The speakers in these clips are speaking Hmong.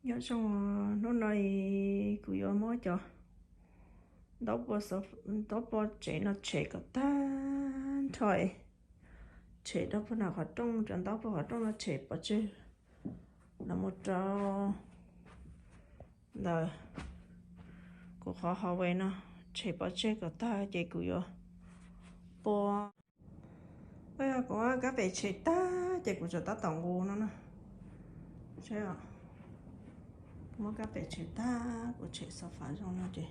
Nyob zoo, hnub no kuv yuav muab cov ntaub pua tsev no tshem kom tag nrho, tshem rau puag nram qhov rooj, cov ntaub puag qhov rooj no tshem pov tseg los mus rau ntawm kuv qhov hallway no, tshem pov tseg kom tag ces kuv yuav pua. Kuv muab kab pem tshem tag ces kuv tseem tab tom nqus no na. Muab kab pem tshem tag, kuv tshem xov fas zoo no ces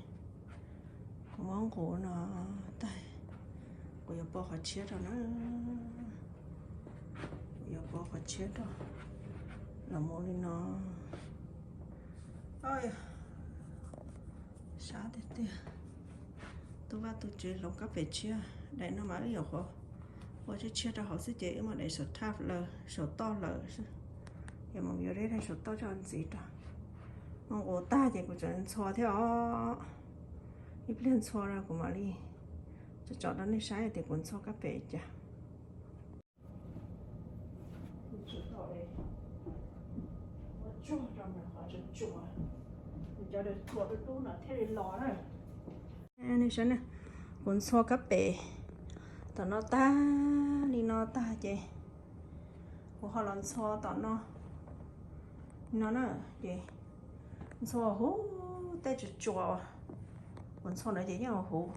kuv muab nqus no tag, kuv yuav pua qhov tshiab rau na. Kuv yuav pua qhov tshiab rau los mus li no. Sab tiag tiag. Tu vaj tu tsev hloov kab pem tshiab, daim no mas wb nyuam qhuav ua tshiab tshiab rau hauv xwb ces wb muab daim saum thaj lawm, saum toj lawm xwb. Yog mus yuav deb daim saum toj coj ntxiv rau. Mus nqus tag ces kuv tseem ntxhua thiab os. Ib pliag ntxhua rau kuv mam li tso tsom rau nej saib tias kuv ntxhua kab pem cas. Nej saib na, kuv ntxhua kab pem tom no tag li no tag ces kuv ho los ntxhua tom no, no na, ces ntxhua huv tej tsuas tsuas, kuv ntxhua ntawd ces yeej huv.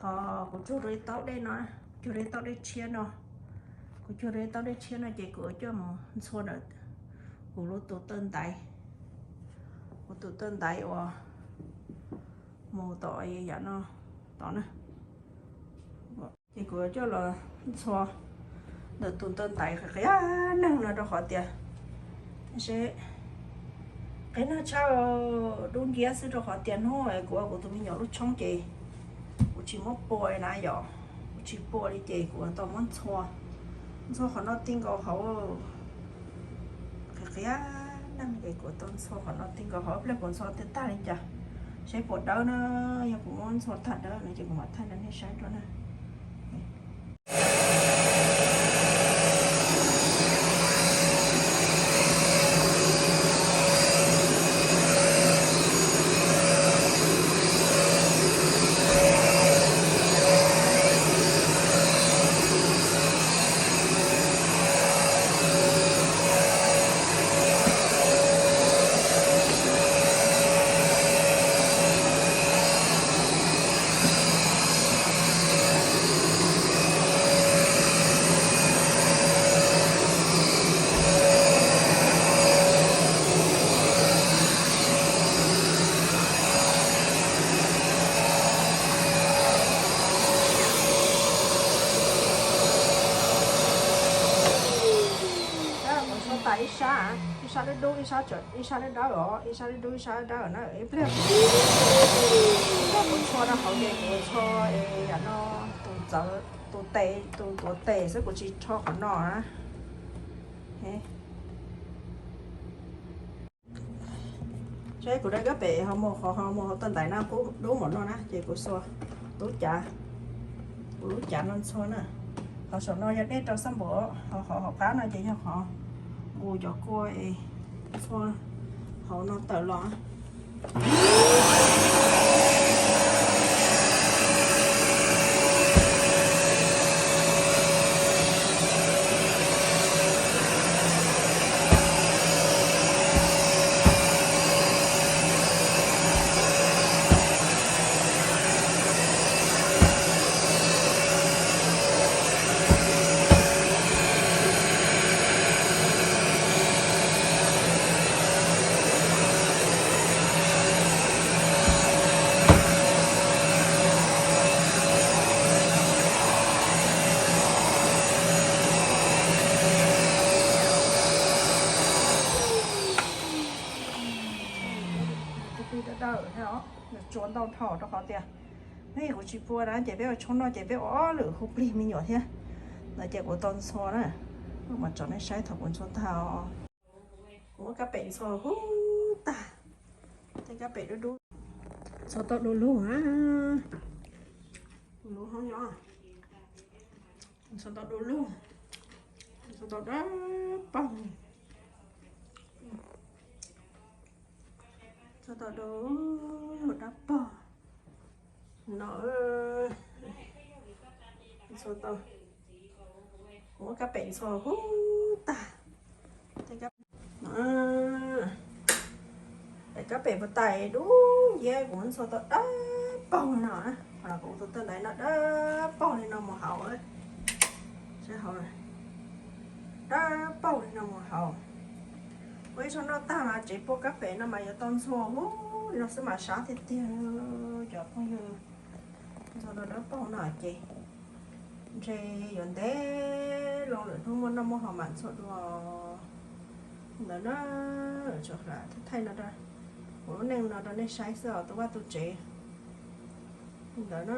Ho kuv cuag rau ib taub dej no, cuag rau ib taub dej tshiab no, kuv cuag rau ib taub dej tshiab no ces kuv coj mus ntxhua ntawm kuv lub tus taw ntaiv, kuv tus taw ntaiv uas mus tom yam no tod na. Ces kuv coj los ntxhua ntawm tus taw ntaiv qhiav qhiav neeg no rau qhov tias, seb, qhiav neeg tshaj, dub nciab xwb rau qhov tias hnub kuv ua kuv tus me nyuam lub tshoob ces kuv tsis muab pua na yom, kuv tsis pua li ces kuv tau muab ntxhua, ntxhua qhov no ti nkaus hauv, qhiav qhiav neeg ces kuv tau ntxhua qhov no ti nkaus hauv, pliag kuv ntxhua tag li cas, seb puas dawb na, yog kuv muab ntxhua tag dawb no ces kuv mam thaij rau nej saib dua na. Kuv ntxhua tas ib sab, ib sab dub dub, ib sab dawb dawb os, ib sab dub dub ib sab dawb dawb na. Ib pliag kuv ntxhua rau hauv ces kuv ntxhua yam no, tus txawv, tus tes, tus tuav tes xwb, kuv tsis rho qhov no na. Seb kuv daim kab pem ho mus qhov ho mus hauv taw ntaiv na, dub npaum no na ces kuv xuas lub cav, kuv lub cav no ntxhua na. Qhov saum no yog dej rau xab npum, ho qhov hauv qab no ces yog qhov nqus cov kua es ntxhua hauv no tawm los. Tus plig dawb dawb thiab os, nws tsuas ntau dhau rau qhov tias, nej, kuv tsis pua na ces peb ua tshoob no ces peb ua ob lwm hu plig me nyuam thiab. Ntawd ces kuv tau ntxhua na, mam tsom nej saib thaum kuv ntxhua tag os. Kuv muab kab pem ntxhua huv tag, tej kab pem dub dub, ntxhua tau du lug a, lub hoob nyob, ntxhua tau du lug, ntxhua tau dawb paug. Ntxhua dab pog no, ntxhua tau, muab kab pem ntxhua huv tag. Pem kab pem puas tais dub nciab, kuv muab ntxhua tau dawb paug no. Qhov no kuv tus tawj ntaiv no dawb paug li no mus hauv, dawb paug li no mus hauv. Ua ib zaug noj tag mas tsev puab kab pem no mas yuav tau ntxhua huv li no xwb mas sab tiag tiag. Cov phooj ywg, ntxhua tau dawb paug no ces ntshe yuav ntev loo lwm hnub muaj noj muaj haus mam ntxhua dua. Ntawd na, thaij no, kuv lub neej no rau nej saib xwb os, tu vaj tu tsev. Ntawd na.